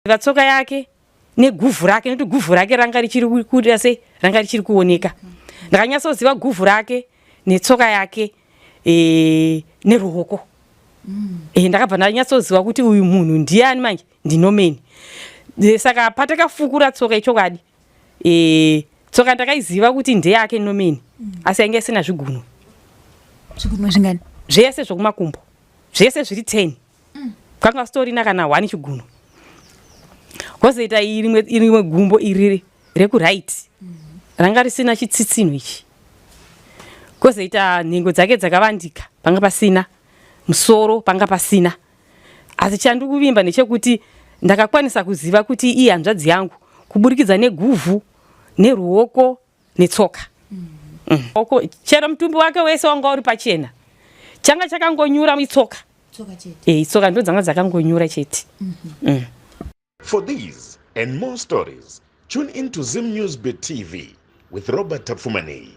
Tsoka yake neguvhu rake, nekuti guvhu rake ranga richiri kuita sei, ranga richiri kuoneka. Ndakanyatsoziva guvhu rake netsoka yake neruoko. Ndakabva ndanyatsoziva kuti uyu munhu ndiani manje, ndiNorman. Saka patakafukura tsoka, ichokwadi, tsoka ndakaiziva kuti ndeyake Norman, asi yainge isina zvigunwe. Zvigunwe zvingani? Zvese zvokumakumbo zvese zviri 10. Kwanga sitorina kana one chigunwe. Kwozoita rimwe gumbo iri rekuright ranga risina chitsitsinho ichi. Kwozoita nhengo dzake dzakavandika, panga pasina musoro, panga pasina. Asi chandiri kuvimba ndechekuti ndakakwanisa kuziva kuti iyi hanzvadzi yangu kuburikidza neguvhu neruoko netsoka. Chero mutumbi wake wese wanga uri pachena, changa chakangonyura itsoka. Tsoka chete? Itsoka ndo dzanga dzakangonyura chete. For these and more stories, tune in to Zim News Bit TV with Robert Tafumani.